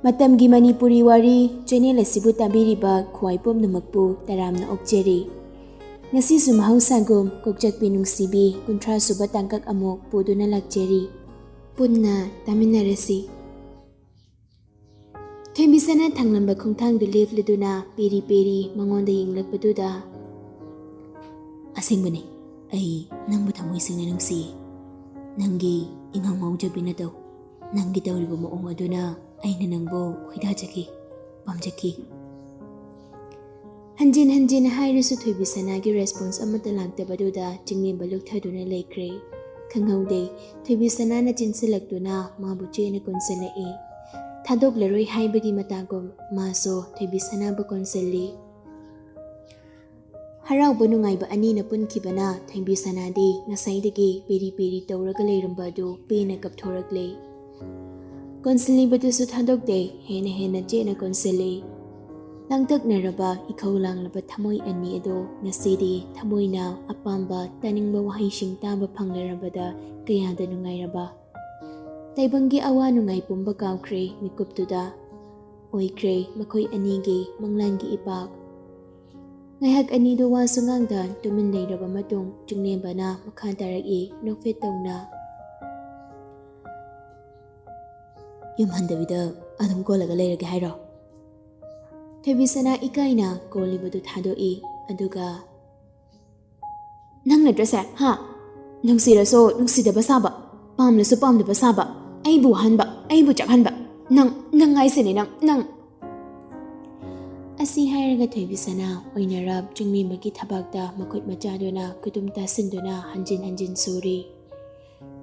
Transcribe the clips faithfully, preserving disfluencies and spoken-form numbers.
ꯃꯇꯝꯒꯤ ꯃꯅꯤꯄꯨꯔꯤ ꯋꯥꯔꯤ ꯆꯦꯅꯦꯜ ꯑꯁꯤꯕꯨ ꯇꯥꯕꯤꯔꯤꯕ ꯈ꯭ꯋꯥꯏ ꯄꯨꯝꯅꯃꯛꯄꯨ ꯇꯔꯥꯝꯅ ꯑꯣꯛꯆꯔꯤ꯫ ꯉꯁꯤꯁꯨ ꯃꯍꯧꯁꯥꯒꯨꯝ ꯀꯣꯛꯆꯛꯄꯤ ꯅꯨꯡꯁꯤꯕꯤ ꯀꯨꯟꯊ꯭ꯔꯥ ꯁꯨꯕ ꯇꯥꯡꯀꯛ ꯑꯃꯨꯛ ꯄꯨꯗꯨꯅ ꯂꯥꯛꯆꯔꯤ꯫ ꯄꯨꯟꯅ ꯇꯥꯃꯤꯟꯅꯔꯁꯤ꯫ ꯊꯣꯏꯕꯤꯁꯅꯥ ꯊꯥꯡꯂꯝꯕ ꯈꯣꯡꯊꯥꯡꯗꯨ ꯂꯦꯞꯂꯗꯨꯅ ꯄꯦꯔꯤ ꯄꯦꯔꯤ ꯃꯉꯣꯟꯗ ꯌꯦꯡꯂꯛꯄꯗꯨꯗ, "ꯑꯁꯦꯡꯕꯅꯤ, ꯑꯩ ꯅꯪꯕꯨ ꯊꯃꯣꯏ ꯁꯦꯡꯅ ꯅꯨꯡꯁꯤꯌꯦ꯫ ꯅꯪꯒꯤ ꯏꯉꯥꯎ ꯉꯥꯎꯖꯕꯤ ꯅꯇꯧ, ꯅꯪꯒꯤ ꯇꯧꯔꯤꯕ ꯃꯑꯣꯡ ꯑꯗꯨꯅ ꯑꯩꯅ ꯅꯪꯕꯨ ꯈꯣꯏꯗꯥꯖꯈꯤ, ꯄꯥꯝꯖꯈꯤ꯫" ꯍꯟꯖꯤꯟ ꯍꯟꯖꯤꯟ ꯍꯥꯏꯔꯁꯨ ꯊꯣꯏꯕꯤꯁꯅꯥꯒꯤ ꯔꯦꯁꯄꯣꯟꯁ ꯑꯃꯠꯇ ꯂꯥꯛꯇꯕꯗꯨꯗ ꯆꯤꯡꯂꯦꯝꯕ ꯂꯨꯞꯊꯗꯨꯅ ꯂꯩꯈ꯭ꯔꯦ꯫ ꯈꯪꯍꯧꯗꯦ, ꯊꯣꯏꯕꯤꯁꯅꯥꯅ ꯆꯤꯟꯁꯤꯜꯂꯛꯇꯨꯅ ꯃꯥꯕꯨ ꯆꯦꯠꯅ ꯀꯣꯟꯁꯤꯜꯂꯛꯏ꯫ ꯊꯥꯗꯣꯛꯂꯔꯣꯏ ꯍꯥꯏꯕꯒꯤ ꯃꯇꯥꯒꯨꯝ ꯃꯥꯁꯨ ꯊꯣꯏꯕꯤꯁꯅꯥꯕꯨ ꯀꯣꯟꯁꯤꯜꯂꯤ꯫ ꯍꯔꯥꯎꯕ ꯅꯨꯡꯉꯥꯏꯕ ꯑꯅꯤꯅ ꯄꯨꯟꯈꯤꯕꯅ ꯊꯣꯏꯕꯤꯁꯅꯥꯗꯤ ꯉꯁꯥꯏꯗꯒꯤ ꯄꯦꯔꯤ ꯄꯦꯔꯤ ꯇꯧꯔꯒ ꯂꯩꯔꯝꯕ ꯑꯗꯨ ꯄꯦꯟꯅ ꯀꯞꯊꯣꯔꯛꯂꯦ꯫ ꯀꯣꯟꯁꯤꯜꯂꯤꯕꯗꯨꯁꯨ ꯊꯥꯗꯣꯛꯇꯦ, ꯍꯦꯟꯅ ꯍꯦꯟꯅ ꯆꯦꯠꯅ ꯀꯣꯟꯁꯤꯜꯂꯤ꯫ ꯂꯥꯡꯇꯛꯅꯔꯕ ꯏꯈꯧ ꯂꯥꯡꯂꯕ ꯊꯃꯣꯏ ꯑꯅꯤ ꯑꯗꯣ ꯉꯁꯤꯗꯤ ꯊꯃꯣꯏꯅ ꯑꯄꯥꯝꯕ ꯇꯥꯅꯤꯡꯕ ꯋꯥꯍꯩꯁꯤꯡ ꯇꯥꯕ ꯐꯪꯂꯔꯕꯗ ꯀꯌꯥꯗ ꯅꯨꯡꯉꯥꯏꯔꯕ꯫ ꯇꯥꯏꯕꯪꯒꯤ ꯑꯋꯥ ꯅꯨꯡꯉꯥꯏ ꯄꯨꯝꯕ ꯀꯥꯎꯈ꯭ꯔꯦ ꯃꯤꯀꯨꯞꯇꯨꯗ꯫ ꯑꯣꯏꯈ꯭ꯔꯦ ꯃꯈꯣꯏ ꯑꯅꯤꯒꯤ ꯃꯪꯂꯥꯟꯒꯤ ꯏꯄꯥꯛ꯫ ꯉꯥꯏꯍꯥꯛ ꯑꯅꯤꯗꯨ ꯋꯥꯁꯨ ꯉꯥꯡꯗ ꯇꯨꯃꯤꯟ ꯂꯩꯔꯕ ꯃꯇꯨꯡ ꯆꯤꯡꯂꯦꯝꯕꯅ ꯃꯈꯥ ꯇꯥꯔꯛꯏ ꯅꯣꯛꯐꯦꯠ ꯇꯧꯅ꯫ "ꯌꯨꯝ ꯍꯟꯗꯕꯤꯗ ꯑꯗꯨꯝ ꯀꯣꯜꯂꯒ ꯂꯩꯔꯒꯦ ꯍꯥꯏꯔꯣ?" ꯊꯣꯏꯕꯤꯁꯅꯥ ꯏꯀꯥꯏꯅ ꯀꯣꯜꯂꯤꯕꯗꯨ ꯊꯥꯗꯣꯛꯏ꯫ ꯑꯗꯨꯒ, "ꯅꯪ ꯅꯠꯇ꯭ꯔꯁꯦ, ꯍꯥ? ꯅꯨꯡꯁꯤꯔꯁꯨ ꯅꯨꯡꯁꯤꯗꯕ ꯁꯥꯕ, ꯄꯥꯝꯂꯁꯨ ꯄꯥꯝꯗꯕ ꯁꯥꯕ, ꯑꯩꯕꯨ ꯋꯥꯍꯟꯕ, ꯑꯩꯕꯨ ꯆꯥꯛꯍꯟꯕ, ꯅꯪ, ꯅꯪ ꯍꯥꯏꯁꯤꯅꯦ, ꯅꯪ, ꯅꯪ!" ꯑꯁꯤ ꯍꯥꯏꯔꯒ ꯊꯣꯏꯕꯤꯁꯅꯥ ꯑꯣꯏꯅꯔꯞ ꯆꯤꯡꯂꯦꯝꯕꯒꯤ ꯊꯕꯥꯛꯇ ꯃꯈꯨꯠ ꯃꯆꯥꯗꯨꯅ ꯈꯨꯇꯨꯝ ꯇꯥꯁꯤꯟꯗꯨꯅ ꯍꯟꯖꯤꯟ ꯍꯟꯖꯤꯟ ꯁꯨꯔꯤ꯫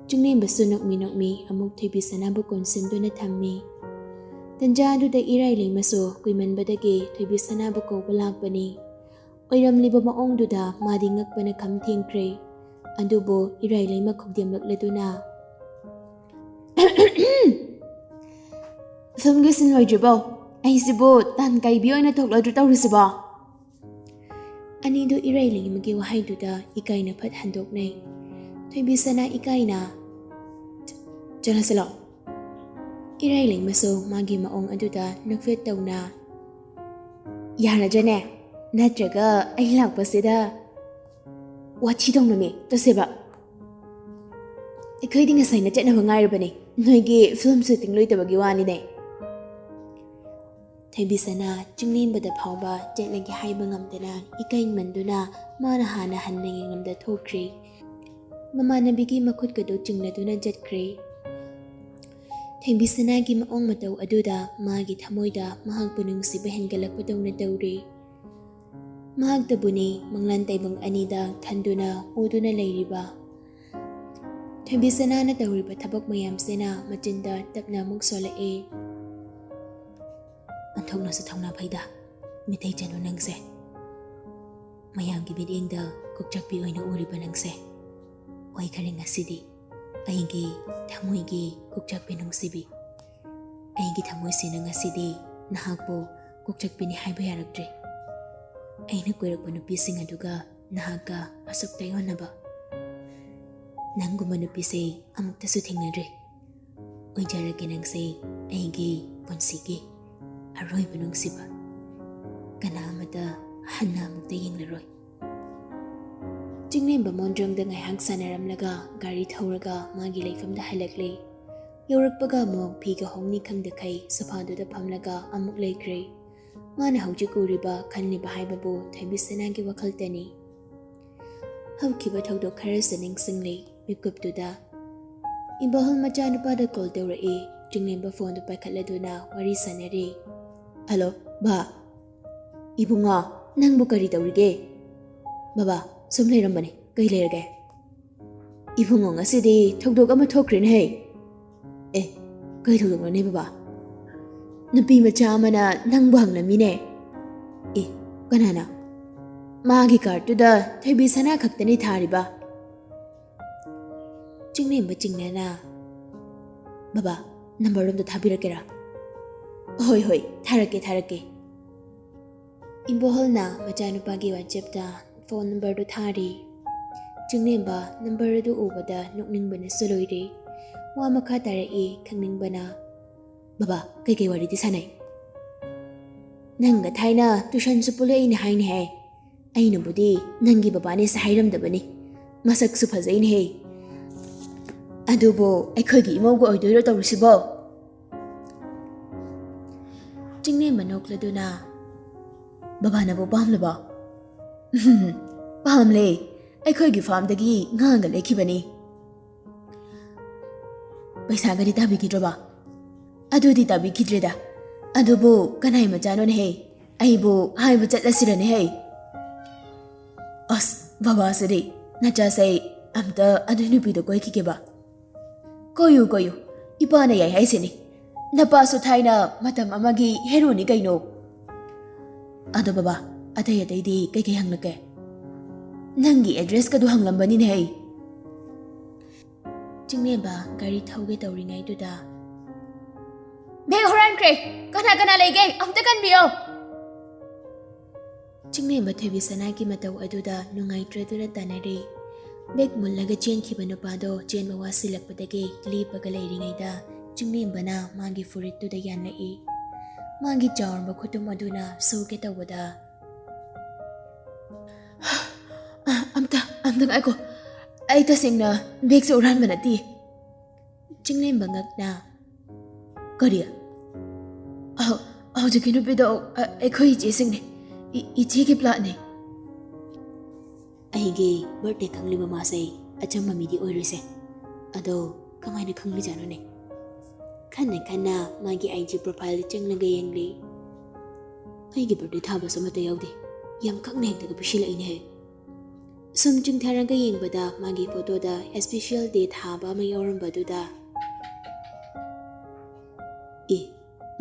ꯆꯤꯡꯂꯦꯝꯕꯁꯨ ꯅꯣꯛꯃꯤ ꯅꯣꯛꯃꯤ ꯑꯃꯨꯛ ꯊꯣꯏꯕꯤꯁꯅꯥꯕꯨ ꯀꯣꯟꯁꯤꯟꯗꯨꯅ ꯊꯝꯃꯤ꯫ ꯇꯟꯖꯥꯗꯨꯗ ꯏꯔꯥꯏ ꯂꯩꯃꯁꯨ ꯀꯨꯏꯃꯟꯕꯗꯒꯤ ꯊꯣꯏꯕꯤꯁꯅꯥꯕꯨ ꯀꯧꯕ ꯂꯥꯛꯄꯅꯤ꯫ ꯑꯣꯏꯔꯝꯂꯤꯕ ꯃꯑꯣꯡꯗꯨꯗ ꯃꯥꯗꯤ ꯉꯛꯄꯅ ꯈꯝ ꯊꯦꯡꯈ꯭ꯔꯦ꯫ ꯑꯗꯨꯕꯨ ꯏꯔꯥꯏ ꯂꯩꯃ ꯈꯧꯗꯦꯝꯂꯛꯂꯗꯨꯅ, "ꯐꯤꯜꯝꯒꯤ ꯁꯤꯟ ꯂꯣꯏꯗ꯭ꯔꯤꯕꯣ? ꯑꯩꯁꯤꯕꯨ ꯇꯥꯟ ꯀꯥꯏꯕꯤ ꯑꯣꯏꯅ ꯊꯣꯛꯂꯗ꯭ꯔꯣ ꯇꯧꯔꯤꯁꯤꯕꯣ?" ꯑꯅꯤꯗꯨ ꯏꯔꯩ ꯂꯩꯃꯒꯤ ꯋꯥꯍꯩꯗꯨꯗ ꯏꯀꯥꯏꯅ ꯐꯠ ꯍꯟꯗꯣꯛꯅꯩ꯫ ꯊꯣꯏꯕꯤꯁꯅꯥ ꯏꯀꯥꯏꯅ, "ꯆꯠꯂꯁꯤꯂꯣ?" ꯏꯔꯥꯏꯂꯦꯝꯕꯁꯨ ꯃꯥꯒꯤ ꯃꯑꯣꯡ ꯑꯗꯨꯗ ꯅꯣꯛꯐꯦꯠ ꯇꯧꯅ, "ꯌꯥꯔꯗ꯭ꯔꯅꯦ? ꯅꯠꯇ꯭ꯔꯒ ꯑꯩ ꯂꯥꯛꯄꯁꯤꯗ ꯋꯥꯊꯤ ꯇꯧꯅꯃꯤ ꯆꯠꯁꯦꯕ? ꯑꯩꯈꯣꯏꯗꯤ ꯉꯁꯥꯏꯅ ꯆꯠꯅꯕ ꯉꯥꯏꯔꯕꯅꯤ, ꯅꯣꯏꯒꯤ ꯐꯤꯂꯝ ꯁꯨꯇꯤꯡ ꯂꯣꯏꯗꯕꯒꯤ ꯋꯥꯅꯤꯅꯦ"꯫ ꯊꯣꯏꯕꯤꯁꯅꯥ ꯆꯤꯡꯂꯦꯝꯕꯗ ꯐꯥꯎꯕ ꯆꯠꯂꯒꯦ ꯍꯥꯏꯕ ꯉꯝꯗꯅ ꯏꯀꯥꯏꯃꯟꯗꯨꯅ ꯃꯥꯅ ꯍꯥꯟꯅ ꯍꯟꯅ ꯌꯦꯡꯂꯝꯗ ꯊꯣꯛꯈ꯭ꯔꯦ꯫ ꯃꯃꯥꯟꯅꯕꯤꯒꯤ ꯃꯈꯨꯠꯀꯗꯨ ꯆꯤꯡꯂꯗꯨꯅ ꯆꯠꯈ꯭ꯔꯦ꯫ ꯊꯣꯏꯕꯤꯁꯅꯥꯒꯤ ꯃꯑꯣꯡ ꯃꯇꯧ ꯑꯗꯨꯗ ꯃꯥꯒꯤ ꯊꯃꯣꯏꯗ ꯃꯍꯥꯛꯄꯨ ꯅꯨꯡꯁꯤꯕ ꯍꯦꯟꯒꯠꯂꯛꯄꯗꯧꯅ ꯇꯧꯔꯦ꯫ ꯃꯍꯥꯛꯇꯕꯨꯅꯤ ꯃꯪꯂꯥꯟ ꯇꯥꯏꯕꯪ ꯑꯅꯤꯗ ꯈꯟꯗꯨꯅ ꯎꯗꯨꯅ ꯂꯩꯔꯤꯕ꯫ ꯊꯣꯏꯕꯤꯁꯅꯥꯅ ꯇꯧꯔꯤꯕ ꯊꯕꯛ ꯃꯌꯥꯝꯁꯤꯅ ꯃꯆꯤꯟꯗ ꯇꯞꯅ ꯑꯃꯨꯛ ꯁꯣꯜꯂꯛꯑꯦ꯫ "ꯑꯣꯟꯊꯣꯛꯅꯁꯨ ꯊꯧꯅꯥ ꯐꯩꯗ, ꯃꯤꯇꯩ ꯆꯅꯨ ꯅꯪꯁꯦ꯫ ꯃꯌꯥꯝꯒꯤ ꯃꯤꯠꯌꯦꯡꯗ ꯀꯣꯛꯆꯛꯄꯤ ꯑꯣꯏꯅ ꯎꯔꯤꯕ ꯅꯪꯁꯦ꯫ ꯑꯣꯏꯈꯔꯦ ꯉꯁꯤꯗꯤ ꯑꯩꯒꯤ ꯊꯃꯣꯏꯒꯤ ꯀꯣꯛꯆꯛꯄꯤ ꯅꯨꯡꯁꯤꯕꯤ꯫ ꯑꯩꯒꯤ ꯊꯃꯣꯏꯁꯤꯅ ꯉꯁꯤꯗꯤ ꯅꯍꯥꯛꯄꯨ ꯀꯣꯛꯆꯛꯄꯤꯅꯤ ꯍꯥꯏꯕ ꯌꯥꯔꯛꯇ꯭ꯔꯦ꯫ ꯑꯩꯅ ꯀꯣꯏꯔꯛꯄ ꯅꯨꯄꯤꯁꯤꯡ ꯑꯗꯨꯒ ꯅꯍꯥꯛꯀ ꯑꯁꯨꯛ ꯇꯥꯏꯑꯣꯟꯅꯕ ꯅꯪꯒꯨꯝꯕ ꯅꯨꯄꯤꯁꯦ ꯑꯃꯨꯛꯇꯁꯨ ꯊꯦꯡꯅꯗ꯭ꯔꯤ꯫ ꯑꯣꯏꯖꯔꯒꯦ ꯅꯪꯁꯦ ꯑꯩꯒꯤ ꯄꯨꯟꯁꯤꯒꯤ ꯑꯔꯣꯏꯕ ꯅꯨꯡꯁꯤꯕ꯫ ꯀꯅꯥ ꯑꯃꯠꯇ ꯍꯟꯅ ꯑꯃꯨꯛꯇ ꯌꯦꯡꯂꯔꯣꯏ"꯫ ꯆꯤꯡꯂꯦꯝꯕ ꯃꯣꯟꯗ꯭ꯔꯪꯗ ꯉꯥꯏꯍꯥꯛ ꯁꯥꯟꯅꯔꯝꯂꯒ ꯒꯥꯔꯤ ꯊꯧꯔꯒ ꯃꯥꯒꯤ ꯂꯩꯐꯝꯗ ꯍꯜꯂꯛꯂꯦ꯫ ꯌꯧꯔꯛꯄꯒ ꯑꯃꯨꯛ ꯐꯤꯒ ꯍꯣꯡꯅꯤ ꯈꯪꯗꯈꯩ ꯁꯣꯐꯥꯗꯨꯗ ꯐꯝꯂꯒ ꯑꯃꯨꯛ ꯂꯩꯈ꯭ꯔꯦ꯫ ꯃꯥꯅ ꯍꯧꯖꯤꯛ ꯎꯔꯤꯕ, ꯈꯜꯂꯤꯕ ꯍꯥꯏꯕꯕꯨ ꯊꯣꯏꯕꯤꯁꯅꯥꯒꯤ ꯋꯥꯈꯜꯇꯅꯤ꯫ ꯍꯧꯈꯤꯕ ꯊꯧꯗꯣꯛ ꯈꯔꯁꯨ ꯅꯤꯡꯁꯤꯡꯂꯦ ꯃꯤꯀꯨꯞꯇꯨꯗ꯫ ꯏꯕꯣꯍꯜ ꯃꯆꯥꯅꯨꯄꯥꯗ ꯀꯣꯜ ꯇꯧꯔꯛꯏ꯫ ꯆꯤꯡꯂꯦꯝꯕ ꯐꯣꯟꯗꯨ ꯄꯥꯏꯈꯠꯂꯗꯨꯅ ꯋꯥꯔꯤ ꯁꯥꯟꯅꯔꯤ꯫ "ꯍꯜꯂꯣ, ꯕꯥ꯫ ꯏꯕꯨꯡꯉꯣ, ꯅꯪꯕꯨ ꯀꯔꯤ ꯇꯧꯔꯤꯒꯦ?" "ꯕꯕꯥ, ꯁꯨꯝ ꯂꯩꯔꯝꯕꯅꯤ꯫ ꯀꯩ ꯂꯩꯔꯒꯦ?" "ꯏꯕꯨꯡꯉꯣ, ꯉꯁꯤꯗꯤ ꯊꯧꯗꯣꯛ ꯑꯃ ꯊꯣꯛꯈ꯭ꯔꯦꯅꯦꯍꯦ"꯫ "ꯑꯦ, ꯀꯩ ꯊꯧꯗꯣꯛꯅꯣꯅꯦ ꯕꯕꯥ?" "ꯅꯨꯄꯤ ꯃꯆꯥ ꯑꯃꯅ ꯅꯪꯕꯨ ꯍꯪꯂꯝꯃꯤꯅꯦ"꯫ "ꯑꯦ, ꯀꯅꯥꯅ?" "ꯃꯥꯒꯤ ꯀꯥꯔꯠꯇꯨꯗ ꯊꯣꯏꯕꯤꯁꯅꯥ ꯈꯛꯇꯅꯤ ꯊꯥꯔꯤꯕ"꯫ ꯆꯤꯡꯂꯦꯝꯕ ꯆꯤꯡꯅꯅ, "ꯕꯕꯥ, ꯅꯝꯕꯔ ꯑꯝꯇ ꯊꯥꯕꯤꯔꯛꯀꯦꯔꯥ?" "ꯍꯣꯏ, ꯍꯣꯏ, ꯊꯥꯔꯛꯀꯦ, ꯊꯥꯔꯛꯀꯦ"꯫ ꯏꯕꯣꯍꯜꯅ ꯃꯆꯥꯅꯨꯄꯥꯒꯤ WhatsApp-ꯇ ꯐꯣꯟ ꯅꯝꯕꯔꯗꯨ ꯊꯥꯔꯤ꯫ ꯆꯤꯡꯂꯦꯝꯕ ꯅꯝꯕꯔ ꯑꯗꯨ ꯎꯕꯗ ꯅꯣꯛꯅꯤꯡꯕꯅꯁꯨ ꯂꯣꯏꯔꯦ꯫ ꯋꯥ ꯃꯈꯥ ꯇꯥꯔꯛꯏ ꯈꯪꯅꯤꯡꯕꯅ꯫ ꯕꯕꯥ, ꯀꯩꯀꯩ ꯋꯥꯔꯤꯗꯤ ꯁꯥꯟꯅꯩ? ꯅꯪꯒ ꯊꯥꯏꯅ ꯇꯨꯏꯁꯟꯁꯨ ꯄꯨꯜꯂꯛꯏꯅꯦ ꯍꯥꯏꯅꯦꯍꯦ꯫ ꯑꯩꯅꯕꯨꯗꯤ ꯅꯪꯒꯤ ꯕꯕꯥꯅꯦꯁꯦ ꯍꯥꯏꯔꯝꯗꯕꯅꯤ꯫ ꯃꯁꯛꯁꯨ ꯐꯖꯩꯅꯦꯍꯦ꯫ ꯑꯗꯨꯕꯨ ꯑꯩꯈꯣꯏꯒꯤ ꯏꯃꯧꯒ ꯑꯣꯏꯗꯣꯏꯔꯣ ꯇꯧꯔꯤꯁꯤꯕꯣ? ꯆꯤꯡꯂꯦꯝꯕ ꯅꯣꯛꯂꯗꯨꯅ, "ꯕꯕꯥꯅꯕꯨ ꯄꯥꯝꯂꯕꯣ?" "ꯄꯥꯝꯂꯦ꯫ ꯑꯩꯈꯣꯏꯒꯤ ꯐꯥꯔꯝꯗꯒꯤ ꯉꯥꯒ ꯂꯩꯈꯤꯕꯅꯤ꯫" "ꯄꯩꯁꯥꯒꯗꯤ ꯇꯥꯕꯤꯈꯤꯗ꯭ꯔꯕ?" "ꯑꯗꯨꯗꯤ ꯇꯥꯕꯤꯈꯤꯗ꯭ꯔꯦꯗ꯫ ꯑꯗꯨꯕꯨ ꯀꯅꯥꯏ ꯃꯆꯥꯅꯣꯅꯦꯍꯦ? ꯑꯩꯕꯨ ꯍꯥꯏꯕ ꯆꯠꯂꯁꯤꯔꯅꯦꯍꯦ?" "ꯑꯁ, ꯕꯕꯥꯁꯤꯗꯤ, ꯅꯆꯥꯁꯦ ꯑꯝꯇ ꯑꯗꯨ ꯅꯨꯄꯤꯗꯣ ꯀꯣꯏꯈꯤꯒꯦꯕ꯫" "ꯀꯣꯏꯌꯨ, ꯀꯣꯏꯌꯨ꯫ ꯏꯄꯥꯅ ꯌꯥꯏ ꯍꯥꯏꯁꯤꯅꯤ꯫ ꯅꯄꯥꯁꯨ ꯊꯥꯏꯅ ꯃꯇꯝ ꯑꯃꯒꯤ ꯍꯦꯔꯣꯅꯤ ꯀꯩꯅꯣ꯫" "ꯑꯗꯣ ꯕꯕꯥ, ꯑꯇꯩ ꯑꯇꯩꯗꯤ ꯀꯩꯀꯩ ꯍꯪꯂꯛꯀꯦ?" "ꯅꯪꯒꯤ ꯑꯦꯗ꯭ꯔꯦꯁꯀꯗꯣ ꯍꯪꯂꯝꯕꯅꯤꯅꯦꯍꯦ꯫" ꯆꯤꯡꯂꯦꯝꯕ ꯒꯥꯔꯤ ꯊꯧꯒꯦ ꯇꯧꯔꯤꯉꯩꯗꯨꯗ, "ꯕꯦꯒ ꯍꯨꯔꯥꯟꯈ꯭ꯔꯦ! ꯀꯅꯥ ꯀꯅꯥ ꯂꯩꯒꯦ? ꯑꯝꯇ ꯀꯟꯕꯤꯌꯣ!" ꯆꯤꯡꯂꯦꯝꯕ ꯊꯣꯏꯕꯤꯁꯅꯥꯒꯤ ꯃꯇꯧ ꯑꯗꯨꯗ ꯅꯨꯡꯉꯥꯏꯇ꯭ꯔꯗꯨꯅ ꯇꯥꯟꯅꯔꯦ꯫ ꯕꯦꯒ ꯃꯨꯜꯂꯒ ꯆꯦꯟꯈꯤꯕ ꯅꯨꯄꯥꯗꯣ ꯆꯦꯟꯕ ꯋꯥꯁꯤꯜꯂꯛꯄꯗꯒꯤ ꯂꯦꯞꯄꯒ ꯂꯩꯔꯤꯉꯩꯗ ꯆꯤꯡꯂꯦꯝꯕꯅ ꯃꯥꯒꯤ ꯐꯨꯔꯤꯠꯇꯨꯗ ꯌꯥꯜꯂꯛꯏ꯫ ꯃꯥꯒꯤ ꯆꯥꯎꯔꯕ ꯈꯨꯇꯨꯝ ꯑꯗꯨꯅ ꯁꯨꯒꯦ ꯇꯧꯕꯗ, "ꯑ, ꯑꯝꯇ, ꯑꯝꯇ ꯉꯥꯏꯈꯣ꯫ ꯑꯩ ꯇꯁꯦꯡꯅ ꯕꯦꯒꯁꯦ ꯍꯨꯔꯥꯟꯕ ꯅꯠꯇꯦ꯫" ꯆꯤꯡꯂꯦꯝꯕ ꯉꯛꯅ, "ꯀꯔꯤ? ꯑ, ꯍꯧꯖꯤꯛꯀꯤ ꯅꯨꯄꯤꯗꯣ, ꯑ, ꯑꯩꯈꯣꯏ ꯏꯆꯦꯁꯤꯡꯅꯦ꯫ ꯏ-, ꯏꯆꯦꯒꯤ ꯐ꯭ꯂꯦꯠꯅꯦ꯫" "ꯑꯩꯒꯤ ꯕꯥꯔꯗꯦ ꯈꯪꯂꯤꯕ ꯃꯥꯁꯦ ꯑꯆꯝꯕ ꯃꯤꯗꯤ ꯑꯣꯏꯔꯣꯏꯁꯦ꯫ ꯑꯗꯣ ꯀꯃꯥꯏꯅ ꯈꯪꯂꯤꯖꯥꯠꯅꯣꯅꯦ?" ꯈꯟꯅ ꯈꯟꯅ ꯃꯥꯒꯤ ꯑꯥꯏ ꯖꯤ ꯄ꯭ꯔꯣꯐꯥꯏꯜꯗ ꯆꯪꯂꯒ ꯌꯦꯡꯂꯤ꯫ "ꯑꯩꯒꯤ ꯕꯥꯔꯗꯦ ꯊꯥꯕꯁꯨ ꯑꯃꯠꯇ ꯌꯥꯎꯗꯦ꯫ ꯌꯥꯝ ꯀꯛꯅ ꯍꯦꯛꯇꯒ ꯄꯤꯁꯤꯜꯂꯛꯏꯅꯦꯍꯦ꯫" ꯁꯨꯝ ꯆꯤꯡꯊꯔꯒ ꯌꯦꯡꯕꯗ ꯃꯥꯒꯤ ꯐꯣꯇꯣꯗ ꯏꯁꯄꯤꯁꯦꯜ ꯗꯦ ꯊꯥꯕ ꯑꯃ ꯌꯥꯎꯔꯝꯕꯗꯨꯗ, "ꯑꯦ,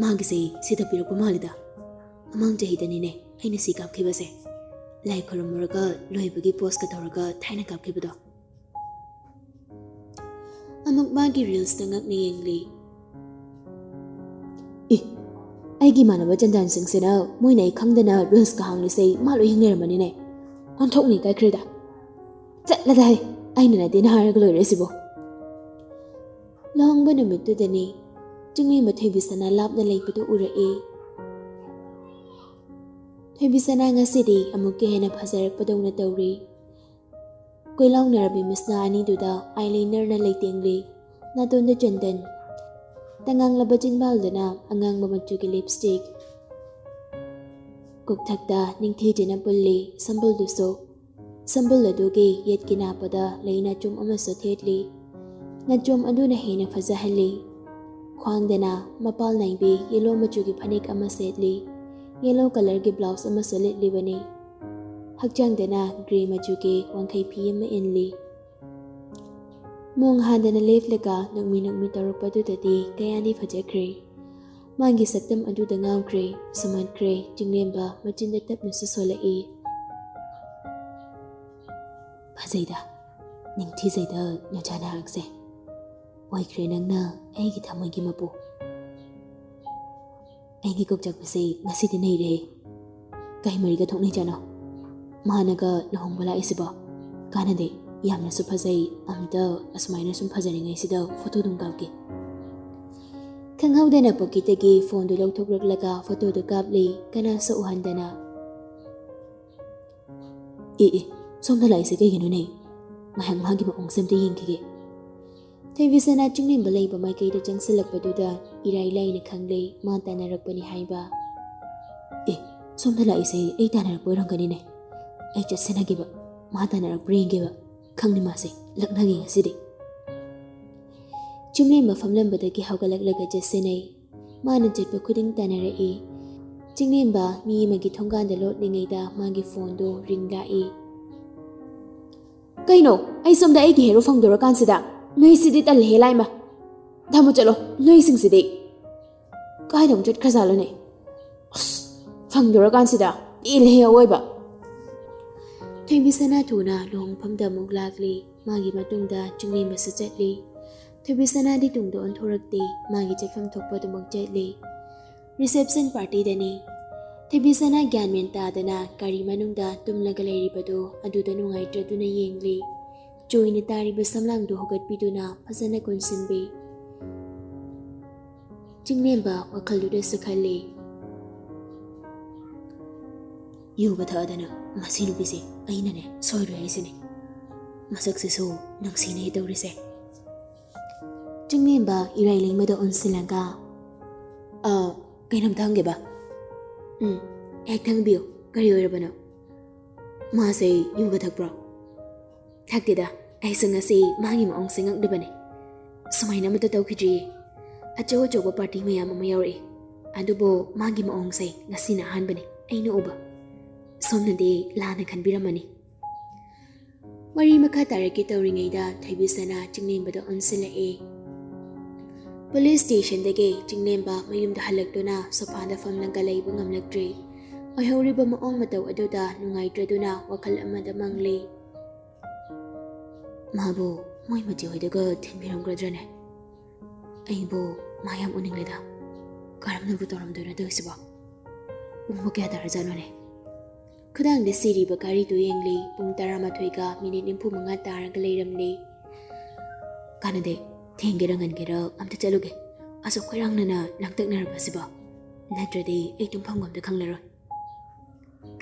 ꯃꯥꯒꯤꯁꯦ ꯁꯤꯗ ꯄꯤꯔꯛꯄ ꯃꯥꯜꯂꯤꯗ꯫ ꯃꯃꯥꯡ ꯆꯍꯤꯗꯅꯤꯅꯦ ꯑꯩꯅ ꯁꯤ ꯀꯥꯞꯈꯤꯕꯁꯦ꯫ ꯂꯥꯏ ꯈꯨꯔꯨꯝꯃꯨꯔꯒ ꯂꯣꯏꯕꯒꯤ ꯄꯣꯁꯀ ꯇꯧꯔꯒ ꯊꯥꯏꯅ ꯀꯥꯞꯈꯤꯕꯗꯣ꯫" ꯑꯃꯨꯛ ꯃꯥꯒꯤ ꯔꯤꯜꯁꯇ ꯉꯛꯅ ꯌꯦꯡꯂꯤ꯫ "ꯑꯦ, ꯑꯩꯒꯤ ꯏꯃꯥꯟꯅꯕ ꯆꯟꯗꯥꯟ ꯁꯤꯡꯁꯤꯅ ꯃꯣꯏꯅ ꯑꯩ ꯈꯪꯗꯅ ꯔꯤꯜꯁꯀ ꯍꯥꯡꯂꯤꯁꯦ ꯃꯥ ꯂꯣꯏ ꯌꯦꯡ ꯂꯩꯔꯝꯃꯅꯤꯅꯦ꯫ ꯑꯣꯟꯊꯣꯛꯅ ꯏꯀꯥꯏꯈ꯭ꯔꯦꯗ꯫ ꯆꯠꯂꯗꯥꯏ, ꯑꯩꯅ ꯅꯠꯇꯦꯅ ꯍꯥꯏꯔꯒ ꯂꯣꯏꯔꯦ ꯁꯤꯕꯣ꯫" ꯂꯨꯍꯣꯡꯕ ꯅꯨꯃꯤꯠꯇꯨꯗꯅꯤ ꯆꯤꯡꯂꯦꯝꯕ ꯊꯣꯏꯕꯤꯁꯅꯥ ꯂꯥꯞꯅ ꯂꯩꯕꯗꯨ ꯎꯔꯛꯏ꯫ ꯊꯣꯏꯕꯤꯁꯅꯥ ꯉꯁꯤꯗꯤ ꯑꯃꯨꯛꯀ ꯍꯦꯟꯅ ꯐꯖꯔꯛꯄꯗꯧꯅ ꯇꯧꯔꯤ꯫ ꯀꯣꯏꯂꯥꯎꯅꯔꯕꯤ ꯃꯤꯠꯁꯅꯥ ꯑꯅꯤꯗꯨꯗ ꯑꯥꯏꯂꯥꯏꯅꯔꯅ ꯂꯩꯇꯦꯡꯂꯤ꯫ ꯅꯥꯇꯣꯟꯗ ꯆꯟꯗꯟ, ꯇꯉꯥꯡꯂꯕ ꯆꯤꯟꯕꯥꯜꯗꯅ ꯑꯉꯥꯡꯕ ꯃꯆꯨꯒꯤ ꯂꯤꯞꯁꯇꯤꯛ꯫ ꯀꯣꯛꯊꯛꯇ ꯅꯤꯡꯊꯤꯖꯅ ꯄꯨꯜꯂꯤ ꯁꯝꯕꯜꯗꯨꯁꯨ꯫ ꯁꯝꯕꯜ ꯑꯗꯨꯒꯤ ꯌꯦꯠꯀꯤ ꯅꯥꯞꯄꯗ ꯂꯩ ꯅꯥꯆꯣꯝ ꯑꯃꯁꯨ ꯊꯦꯠꯂꯤ꯫ ꯅꯥꯆꯣꯝ ꯑꯗꯨꯅ ꯍꯦꯟꯅ ꯐꯖꯍꯜꯂꯤ꯫ ꯈ꯭ꯋꯥꯡꯗꯅ ꯃꯄꯥꯜ ꯅꯥꯏꯕꯤ ꯌꯦꯂꯣ ꯃꯆꯨꯒꯤ ꯐꯅꯦꯛ ꯑꯃ ꯁꯦꯠꯂꯤ꯫ ꯌꯦꯂꯣ ꯀꯂꯔꯒꯤ ꯕ꯭ꯂꯥꯎꯁ ꯑꯃꯁꯨ ꯂꯤꯠꯂꯤꯕꯅꯤ꯫ ꯍꯛꯆꯥꯡꯗꯅ ꯒ꯭ꯔꯦ ꯃꯆꯨꯒꯤ ꯋꯥꯡꯈꯩ ꯐꯤ ꯑꯃ ꯏꯜꯂꯤ꯫ ꯃꯣꯡ ꯍꯥꯟꯗꯅ ꯂꯦꯞꯂꯒ ꯅꯣꯛꯃꯤ ꯅꯣꯛꯃꯤ ꯇꯧꯔꯛꯄꯗꯨꯗꯗꯤ ꯀꯌꯥꯗꯤ ꯐꯖꯈ꯭ꯔꯦ꯫ ꯃꯥꯒꯤ ꯁꯛꯇꯝ ꯑꯗꯨꯗ ꯉꯥꯎꯈ꯭ꯔꯦ, ꯁꯨꯝꯍꯠꯈ꯭ꯔꯦ ꯆꯤꯡꯂꯦꯝꯕ ꯃꯆꯤꯟꯗ ꯇꯞꯅꯁꯨ ꯁꯣꯜꯂꯛꯏ꯫ "ꯐꯖꯩꯗ, ꯅꯤꯡꯊꯤꯖꯩꯗ ꯅꯆꯥ ꯅꯍꯥꯛꯁꯦ꯫ ꯑꯣꯏꯈ꯭ꯔꯦ ꯅꯪꯅ ꯑꯩꯒꯤ ꯊꯃꯣꯏꯒꯤ ꯃꯄꯨ꯫ ꯑꯩꯒꯤ ꯀꯣꯛꯆꯥꯛꯄꯁꯦ ꯉꯁꯤꯗꯤ ꯅꯩꯔꯦ꯫ ꯀꯩ ꯃꯔꯤꯒ ꯊꯣꯛꯅꯩꯖꯥꯠꯅꯣ? ꯃꯥꯅꯒ ꯂꯨꯍꯣꯡꯕ ꯂꯥꯛꯏꯁꯤꯕꯣ? ꯀꯥꯟꯅꯗꯦ, ꯌꯥꯝꯅꯁꯨ ꯐꯖꯩ꯫ ꯑꯝꯇ ꯑꯁꯨꯃꯥꯏꯅ ꯁꯨꯝ ꯐꯖꯔꯤꯉꯩꯁꯤꯗ ꯐꯣꯇꯣ ꯑꯗꯨꯝ ꯀꯥꯞꯀꯦ꯫" ꯈꯪꯍꯧꯗꯅ ꯄꯣꯀꯦꯠꯇꯒꯤ ꯐꯣꯟꯗꯨ ꯂꯧꯊꯣꯛꯂꯛꯂꯒ ꯐꯣꯇꯣꯗꯨ ꯀꯥꯞꯂꯤ, ꯀꯅꯥꯁꯨ ꯎꯍꯟꯗꯅ꯫ "ꯑꯦ ꯑꯦ, ꯁꯣꯝꯗ ꯂꯥꯛꯏꯁꯦ ꯀꯩꯒꯤꯅꯣꯅꯦ? ꯉꯥꯏꯍꯥꯛ ꯃꯥꯒꯤ ꯃꯑꯣꯡꯁꯦ ꯑꯝꯇ ꯌꯦꯡꯈꯤꯒꯦ꯫" ꯊꯣꯏꯕꯤꯁꯅꯥ ꯆꯤꯡꯂꯦꯝꯕ ꯂꯩꯕ ꯃꯥꯏꯀꯩꯗ ꯆꯪꯁꯤꯜꯂꯛꯄꯗꯨꯗ ꯏꯔꯥꯏ ꯂꯥꯏꯅ ꯈꯪꯂꯦ ꯃꯥ ꯇꯥꯟꯅꯔꯛꯄꯅꯤ ꯍꯥꯏꯕ꯫ "ꯑꯦ, ꯁꯣꯝꯗ ꯂꯥꯛꯏꯁꯦ ꯑꯩ ꯇꯥꯟꯅꯔꯛꯄ ꯑꯣꯏꯔꯝꯒꯅꯤꯅꯦ꯫ ꯑꯩ ꯆꯠꯁꯤꯟꯅꯒꯦꯕ, ꯃꯥ ꯇꯥꯟꯅꯔꯛꯄ꯭ꯔꯥ ꯌꯦꯡꯒꯦꯕ꯫ ꯈꯪꯅꯤ ꯃꯥꯁꯦ, ꯂꯛꯅꯒꯦ ꯉꯁꯤꯗꯤ꯫" ꯆꯤꯡꯂꯦꯝꯕ ꯐꯝꯂꯝꯕꯗꯒꯤ ꯍꯧꯒꯠꯂꯛꯂꯒ ꯆꯠꯁꯤꯟꯅꯩ꯫ ꯃꯥꯅ ꯆꯠꯄ ꯈꯨꯗꯤꯡ ꯇꯥꯟꯅꯔꯛꯏ꯫ ꯆꯤꯡꯂꯦꯝꯕ ꯃꯤ ꯑꯃꯒꯤ ꯊꯣꯡꯒꯥꯟꯗ ꯂꯣꯠꯂꯤꯉꯩꯗ ꯃꯥꯒꯤ ꯐꯣꯟꯗꯣ ꯔꯤꯡ ꯂꯥꯛꯏ꯫ "ꯀꯩꯅꯣ, ꯑꯩ ꯁꯣꯝꯗ ꯑꯩꯒꯤ ꯍꯦꯔꯣ ꯐꯪꯗꯣꯔꯀꯥꯟꯁꯤꯗ? ꯅꯣꯏꯁꯤꯗꯤ ꯇꯜꯂꯦꯍꯦ ꯂꯥꯏꯃ꯫ ꯊꯝꯃꯣ ꯆꯠꯂꯣ, ꯅꯣꯏꯁꯤꯡꯁꯤꯗꯤ꯫ ꯀꯥꯏꯗ ꯑꯃꯨꯛ ꯆꯠꯈ꯭ꯔꯖꯥꯠꯂꯣꯅꯦ? ꯑꯁ, ꯐꯪꯗꯣꯔꯀꯥꯟꯁꯤꯗ꯫ ꯄꯦꯜꯂꯦꯍꯦ ꯑꯋꯣꯏꯕ꯫" ꯊꯣꯏꯕꯤꯁꯅꯥ ꯊꯨꯅ ꯂꯨꯍꯣꯡꯐꯝꯗ ꯑꯃꯨꯛ ꯂꯥꯛꯂꯤ꯫ ꯃꯥꯒꯤ ꯃꯇꯨꯡꯗ ꯆꯤꯡꯂꯦꯝꯕꯁꯨ ꯆꯠꯂꯤ꯫ ꯊꯣꯏꯕꯤꯁꯅꯥꯗꯤ ꯇꯨꯡꯗ ꯑꯣꯟꯊꯣꯔꯛꯇꯦ, ꯃꯥꯒꯤ ꯆꯠꯐꯝ ꯊꯣꯛꯄ ꯑꯗꯨꯃꯛ ꯆꯠꯂꯤ꯫ ꯔꯤꯁꯦꯞꯁꯟ ꯄꯥꯔꯇꯤꯗꯅꯤ꯫ ꯊꯣꯏꯕꯤꯁꯅꯥ ꯒ꯭ꯌꯥꯟ ꯃꯦꯟ ꯇꯥꯗꯅ ꯒꯥꯔꯤ ꯃꯅꯨꯡꯗ ꯇꯨꯝꯂꯒ ꯂꯩꯔꯤꯕꯗꯨ ꯑꯗꯨꯗ ꯅꯨꯡꯉꯥꯏꯇ꯭ꯔꯗꯨꯅ ꯌꯦꯡꯂꯤ꯫ ꯆꯣꯏꯅ ꯇꯥꯔꯤꯕ ꯁꯝꯂꯥꯡꯗꯨ ꯍꯧꯒꯠꯄꯤꯗꯨꯅ ꯐꯖꯅ ꯀꯣꯟꯁꯤꯟꯕꯤ꯫ ꯆꯤꯡꯂꯦꯝꯕ ꯋꯥꯈꯜꯗꯨꯗꯁꯨ ꯈꯜꯂꯤ, "ꯌꯨꯒ ꯊꯛꯑꯗꯅ ꯃꯁꯤ ꯅꯨꯄꯤꯁꯦ ꯑꯩꯅꯅꯦ ꯁꯣꯏꯔꯣꯏ ꯍꯥꯏꯁꯤꯅꯦ꯫ ꯃꯁꯛꯁꯤꯁꯨ ꯅꯨꯡꯁꯤꯅꯦ ꯇꯧꯔꯤꯁꯦ"꯫ ꯆꯤꯡꯂꯦꯝꯕ ꯏꯔꯥꯏꯂꯩꯃꯗ ꯑꯣꯟꯁꯤꯜꯂꯒ, "ꯑ, ꯀꯩꯅꯣꯝꯇ ꯍꯪꯒꯦꯕ?" "ꯎꯝ, ꯍꯦꯛꯇ ꯍꯪꯕꯤꯌꯨ꯫ ꯀꯔꯤ ꯑꯣꯏꯔꯕꯅꯣ?" "ꯃꯥꯁꯦ ꯌꯨꯒ ꯊꯛꯄ꯭ꯔꯣ?" "ꯊꯛꯇꯦꯗ, ꯑꯩꯁꯨ ꯉꯁꯤ ꯃꯥꯒꯤ ꯃꯑꯣꯡꯁꯦ ꯉꯛꯂꯤꯕꯅꯤ꯫ ꯁꯨꯃꯥꯏꯅ ꯑꯃꯠꯇ ꯇꯧꯈꯤꯗ꯭ꯔꯤꯌꯦ꯫ ꯑꯆꯧ ꯑꯆꯧꯕ ꯄꯥꯔꯇꯤ ꯃꯌꯥꯝ ꯑꯃ ꯌꯥꯎꯔꯛꯏ, ꯑꯗꯨꯕꯨ ꯃꯥꯒꯤ ꯃꯑꯣꯡꯁꯦ ꯉꯁꯤꯅ ꯑꯍꯥꯟꯕꯅꯤ ꯑꯩꯅ ꯎꯕ꯫ ꯁꯣꯝꯅꯗꯤ ꯂꯥꯟꯅ ꯈꯟꯕꯤꯔꯝꯃꯅꯤ"꯫ ꯋꯥꯔꯤ ꯃꯈꯥ ꯇꯥꯔꯛꯀꯦ ꯇꯧꯔꯤꯉꯩꯗ ꯊꯣꯏꯕꯤꯁꯅꯥ ꯆꯤꯡꯂꯦꯝꯕꯗ ꯑꯣꯟꯁꯤꯜꯂꯛꯏ꯫ ꯄꯨꯂꯤꯁ ꯁ꯭ꯇꯦꯁꯟꯗꯒꯤ ꯆꯤꯡꯂꯦꯝꯕ ꯃꯌꯨꯝꯗ ꯍꯜꯂꯛꯇꯨꯅ ꯁꯣꯐꯥꯗ ꯐꯝꯂꯒ ꯂꯩꯕ ꯉꯝꯂꯛꯇ꯭ꯔꯦ꯫ ꯑꯣꯏꯍꯧꯔꯤꯕ ꯃꯑꯣꯡ ꯃꯇꯧ ꯑꯗꯨꯗ ꯅꯨꯡꯉꯥꯏꯇ꯭ꯔꯗꯨꯅ ꯋꯥꯈꯜ ꯑꯃꯗ ꯃꯪꯂꯤ꯫ "ꯃꯥꯕꯨ ꯃꯣꯏ ꯃꯆꯦ ꯍꯣꯏꯗꯒ ꯊꯤꯟꯕꯤꯔꯝꯒꯗ꯭ꯔꯅꯦ? ꯑꯩꯕꯨ ꯃꯥ ꯌꯥꯝ ꯎꯅꯤꯡꯂꯦꯗ꯫ ꯀꯔꯝꯅꯕꯨ ꯇꯧꯔꯝꯗꯣꯏꯅꯣ ꯇꯧꯔꯤꯁꯤꯕꯣ? ꯄꯨꯡꯕꯨ ꯀꯌꯥ ꯇꯥꯔꯖꯥꯠꯅꯣꯅꯦ?" ꯈꯨꯗꯥꯡꯗ ꯁꯤꯔꯤꯕ ꯘꯔꯤꯗꯨ ꯌꯦꯡꯂꯤ꯫ ꯄꯨꯡ ꯇꯔꯥꯃꯥꯊꯣꯏꯒ ꯃꯤꯅꯤꯠ ꯅꯤꯐꯨ ꯃꯉꯥ ꯇꯥꯔꯒ ꯂꯩꯔꯝꯂꯤ꯫ "ꯀꯥꯟꯅꯗꯦ, ꯊꯦꯡꯒꯦꯔ ꯉꯟꯒꯦꯔ ꯑꯝꯇ ꯆꯠꯂꯨꯒꯦ꯫ ꯑꯁꯨꯛ ꯈꯣꯏꯔꯥꯡꯅꯅ ꯂꯥꯡꯇꯛꯅꯔꯕ ꯑꯁꯤꯕꯣ? ꯅꯠꯇ꯭ꯔꯗꯤ ꯑꯩ ꯇꯨꯝꯐꯝꯒ ꯑꯝꯇ ꯈꯪꯂꯔꯣꯏ"꯫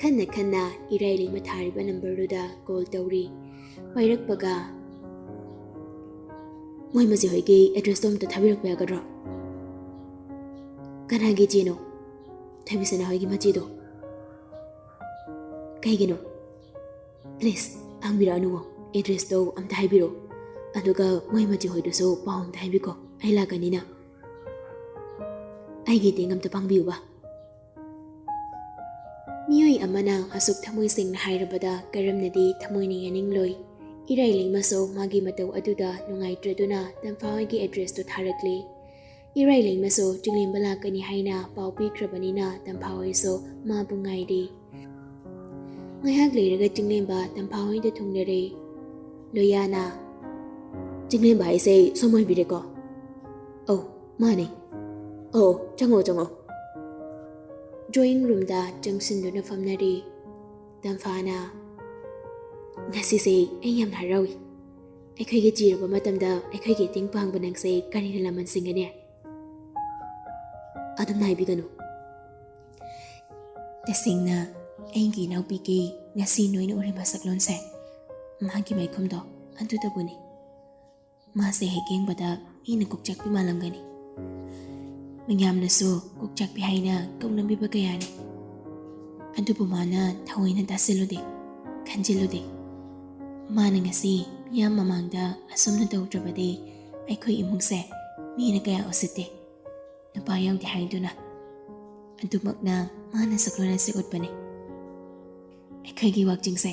ꯈꯟꯅ ꯈꯟꯅ ꯏꯔꯥꯏꯂꯩꯃ ꯊꯥꯔꯤꯕ ꯅꯝꯕꯔꯗꯨꯗ ꯀꯣꯜ ꯇꯧꯔꯤ꯫ ꯄꯥꯏꯔꯛꯄꯒ, "ꯃꯣꯏ ꯃꯆꯦ ꯍꯣꯏꯒꯤ ꯑꯦꯗ꯭ꯔꯦꯁꯇꯣ ꯑꯝꯇ ꯊꯥꯕꯤꯔꯛꯄ ꯌꯥꯒꯗ꯭ꯔꯣ?" "ꯀꯅꯥꯒꯤ ꯏꯆꯦꯅꯣ?" "ꯊꯣꯏꯕꯤꯁꯅꯥ ꯍꯣꯏꯒꯤ ꯃꯆꯦꯗꯣ"꯫ "ꯀꯩꯒꯤꯅꯣ?" "ꯄ꯭ꯂꯤꯖ, ꯍꯪꯕꯤꯔꯛꯑꯅꯨꯋꯣ꯫ ꯑꯦꯗ꯭ꯔꯦꯁꯇꯣ ꯑꯝꯇ ꯍꯥꯏꯕꯤꯔꯛꯑꯣ꯫ ꯑꯗꯨꯒ ꯃꯣꯏ ꯃꯆꯦ ꯍꯣꯏꯗꯨꯁꯨ ꯄꯥꯎ ꯑꯝꯇ ꯍꯥꯏꯕꯤꯈꯣ꯫ ꯑꯩ ꯂꯥꯛꯀꯅꯤꯅ꯫ ꯑꯩꯒꯤ ꯃꯇꯦꯡ ꯑꯝꯇ ꯄꯥꯡꯕꯤꯌꯨꯕ"꯫ ꯃꯤꯑꯣꯏ ꯑꯃꯅ ꯑꯁꯨꯛ ꯊꯃꯣꯏ ꯁꯦꯡꯅ ꯍꯥꯏꯔꯕꯗ ꯀꯔꯝꯅꯗꯤ ꯊꯃꯣꯏꯅ ꯌꯥꯅꯤꯡꯂꯣꯏ? ꯏꯔꯥꯏꯂꯩꯃꯁꯨ ꯃꯥꯒꯤ ꯃꯇꯧ ꯑꯗꯨꯗ ꯅꯨꯡꯉꯥꯏꯇ꯭ꯔꯗꯨꯅ ꯇꯝꯐꯥ ꯍꯣꯏꯒꯤ ꯑꯦꯗ꯭ꯔꯦꯁꯇꯨ ꯊꯥꯔꯛꯂꯤ꯫ ꯏꯔꯥꯏꯂꯩꯃꯁꯨ ꯆꯤꯡꯂꯦꯝꯕ ꯂꯥꯛꯀꯅꯤ ꯍꯥꯏꯅ ꯄꯥꯎ ꯄꯤꯈ꯭ꯔꯕꯅꯤꯅ ꯇꯝꯐꯥ ꯍꯣꯏꯁꯨ ꯃꯥꯕꯨ ꯉꯥꯏꯔꯤ꯫ ꯉꯥꯏꯍꯥꯛ ꯂꯩꯔꯒ ꯆꯤꯡꯂꯦꯝꯕ ꯇꯝꯐꯥ ꯍꯣꯏꯗ ꯊꯨꯡꯂꯔꯦ꯫ ꯂꯣꯌꯥꯅ, "ꯆꯤꯡꯂꯦꯝꯕ ꯍꯥꯏꯁꯦ ꯁꯣꯝ ꯑꯣꯏꯕꯤꯔꯦꯀꯣ?" "ꯑꯧ, ꯃꯥꯅꯦ꯫ ꯑꯧ, ꯆꯪꯉꯛꯑꯣ, ꯆꯪꯉꯛꯑꯣ"꯫ ꯗ꯭ꯔꯣꯌꯤꯡ ꯔꯨꯝꯗ ꯆꯪꯁꯤꯟꯗꯨꯅ ꯐꯝꯅꯔꯤ꯫ ꯇꯝꯐꯥꯅ, "ꯉꯁꯤꯁꯦ ꯑꯩ ꯌꯥꯝꯅ ꯍꯔꯥꯎꯏ꯫ ꯑꯩꯈꯣꯏꯒꯤ ꯆꯤꯔꯕ ꯃꯇꯝꯗ ꯑꯩꯈꯣꯏꯒꯤ ꯏꯇꯤꯡ ꯄꯥꯡꯕ ꯅꯪꯁꯦ ꯀꯔꯤꯅ ꯂꯃꯟ ꯁꯤꯡꯒꯅꯤ?" ꯑꯗꯨꯝꯅ ꯍꯥꯏꯕꯤꯒꯅꯨ꯫ ꯇꯁꯦꯡꯅ ꯑꯩꯒꯤ ꯏꯅꯥꯎꯄꯤꯒꯤ ꯉꯁꯤ ꯅꯣꯏꯅ ꯎꯔꯤꯕ ꯁꯛꯂꯣꯟꯁꯦ ꯃꯥꯒꯤ ꯃꯥꯏꯈꯨꯝꯗꯣ ꯑꯗꯨꯗꯕꯨꯅꯤ꯫ ꯃꯥꯁꯦ ꯍꯦꯛ ꯌꯦꯡꯕꯗ ꯃꯤꯅ ꯀꯣꯛꯆꯥꯛꯄꯤ ꯃꯥꯜꯂꯝꯒꯅꯤ꯫ ꯃꯌꯥꯝꯅꯁꯨ ꯀꯣꯛꯆꯥꯛꯄꯤ ꯍꯥꯏꯅ ꯀꯧꯅꯕꯤꯕ ꯀꯌꯥꯅꯤ꯫ ꯑꯗꯨꯕꯨ ꯃꯥꯅ ꯊꯑꯣꯏꯅ ꯇꯥꯁꯤꯜꯂꯨꯗꯦ, ꯈꯟꯖꯤꯜꯂꯨꯗꯦ꯫ ꯃꯥꯅ ꯉꯁꯤ ꯃꯤꯌꯥꯝ ꯃꯃꯥꯡꯗ ꯑꯁꯨꯝꯅ ꯇꯧꯗ꯭ꯔꯕꯗꯤ ꯑꯩꯈꯣꯏ ꯏꯃꯨꯡꯁꯦ ꯃꯤꯅ ꯀꯌꯥ ꯎꯁꯤꯠꯇꯦ꯫ ꯅꯨꯄꯥ ꯌꯥꯎꯗꯦ ꯍꯥꯏꯗꯨꯅ꯫ ꯑꯗꯨꯃꯛꯅ ꯃꯥꯅ ꯁꯛꯂꯣꯟ ꯑꯁꯤ ꯎꯠꯄꯅꯤ꯫ ꯑꯩꯈꯣꯏꯒꯤ ꯋꯥꯛꯆꯤꯡꯁꯦ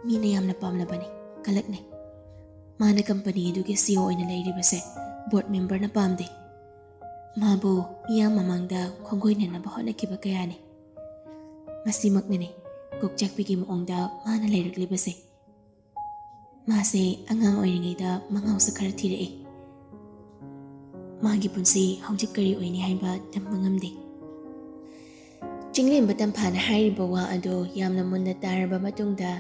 ꯃꯤꯅ ꯌꯥꯝꯅ ꯄꯥꯝꯅꯕꯅꯤ, ꯀꯂꯛꯅꯩ꯫ ꯃꯥꯅ ꯀꯝꯄꯅꯤ ꯑꯗꯨꯒꯤ ꯁꯤ ꯏ ꯑꯣ ꯑꯣꯏꯅ ꯂꯩꯔꯤꯕꯁꯦ ꯕꯣꯔꯗ ꯃꯦꯝꯕꯔꯅ ꯄꯥꯝꯗꯦ꯫ ꯃꯥꯕꯨ ꯃꯤꯌꯥꯝ ꯃꯃꯥꯡꯗ ꯈꯣꯡꯒꯣꯏꯅꯅꯕ ꯍꯣꯠꯅꯈꯤꯕ ꯀꯌꯥꯅꯤ꯫ ꯃꯁꯤꯃꯛꯅꯅꯤ ꯀꯣꯛꯆꯥꯛꯄꯤꯒꯤ ꯃꯑꯣꯡꯗ ꯃꯥꯅ ꯂꯩꯔꯛꯂꯤꯕꯁꯦ꯫ ꯃꯥꯁꯦ ꯑꯉꯥꯡ ꯑꯣꯏꯔꯤꯉꯩꯗ ꯃꯉꯥꯎꯁꯨ ꯈꯔ ꯊꯤꯔꯛꯏ꯫ ꯃꯥꯒꯤ ꯄꯨꯟꯁꯤ ꯍꯧꯖꯤꯛ ꯀꯔꯤ ꯑꯣꯏꯅꯤ ꯍꯥꯏꯕ ꯇꯝꯕ ꯉꯝꯗꯦ꯫ ꯆꯤꯡꯂꯦꯝꯕ ꯇꯝꯐꯥꯅ ꯍꯥꯏꯔꯤꯕ ꯋꯥ ꯑꯗꯣ ꯌꯥꯝꯅ ꯃꯨꯟꯅ ꯇꯥꯔꯕ ꯃꯇꯨꯡꯗ,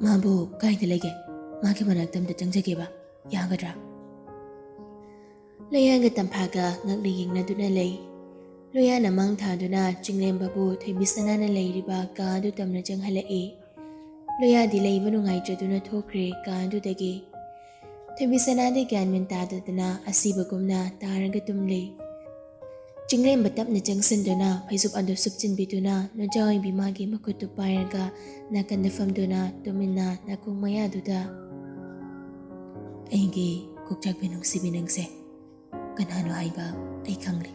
"ꯃꯥꯕꯨ ꯀꯥꯏꯗ ꯂꯩꯒꯦ? ꯃꯥꯒꯤ ꯃꯅꯥꯛꯇ ꯑꯝꯇ ꯆꯪꯖꯒꯦꯕ, ꯌꯥꯒꯗ꯭ꯔꯥ?" ꯂꯣꯌꯥꯒ ꯇꯝꯐꯥꯒ ꯉꯛꯅ ꯌꯦꯡꯅꯗꯨꯅ ꯂꯩ꯫ ꯂꯣꯌꯥꯅ ꯃꯥꯡ ꯊꯥꯗꯨꯅ ꯆꯤꯡꯂꯦꯝꯕꯕꯨ ꯊꯣꯏꯕꯤꯁꯅꯥꯅ ꯂꯩꯔꯤꯕ ꯀꯥ ꯑꯗꯨ ꯇꯝꯅ ꯆꯪꯍꯜꯂꯛꯏ꯫ ꯂꯣꯌꯥꯗꯤ ꯂꯩꯕ ꯅꯨꯡꯉꯥꯏꯇ꯭ꯔꯗꯨꯅ ꯊꯣꯛꯈ꯭ꯔꯦ ꯀꯥ ꯑꯗꯨꯗꯒꯤ꯫ ꯊꯣꯏꯕꯤꯁꯅꯥꯗꯤ ꯒ꯭ꯌꯥꯟ ꯃꯦꯟ ꯇꯥꯗꯗꯅ ꯑꯁꯤꯕꯒꯨꯝꯅ ꯇꯥꯔꯒ ꯇꯨꯝꯂꯤ꯫ ꯆꯤꯡꯂꯦꯝꯕ ꯇꯞꯅ ꯆꯪꯁꯤꯟꯗꯨꯅ ꯐꯩꯖꯨꯞ ꯑꯗꯨ ꯁꯨꯞꯆꯤꯟꯕꯤꯗꯨꯅ ꯅꯣꯖꯥ ꯑꯣꯏꯕꯤ ꯃꯥꯒꯤ ꯃꯈꯨꯠꯇꯨ ꯄꯥꯏꯔꯒ ꯅꯥꯀꯟꯗ ꯐꯝꯗꯨꯅ ꯇꯨꯃꯤꯟꯅ ꯅꯥꯀꯣꯡ ꯃꯌꯥꯗꯨꯗ, "ꯑꯩꯒꯤ ꯀꯣꯛꯆꯥꯛꯄꯤ ꯅꯨꯡꯁꯤꯕꯤ ꯅꯪꯁꯦ ꯀꯅꯥꯅꯣ ꯍꯥꯏꯕ ꯑꯩ ꯈꯪꯂꯦ꯫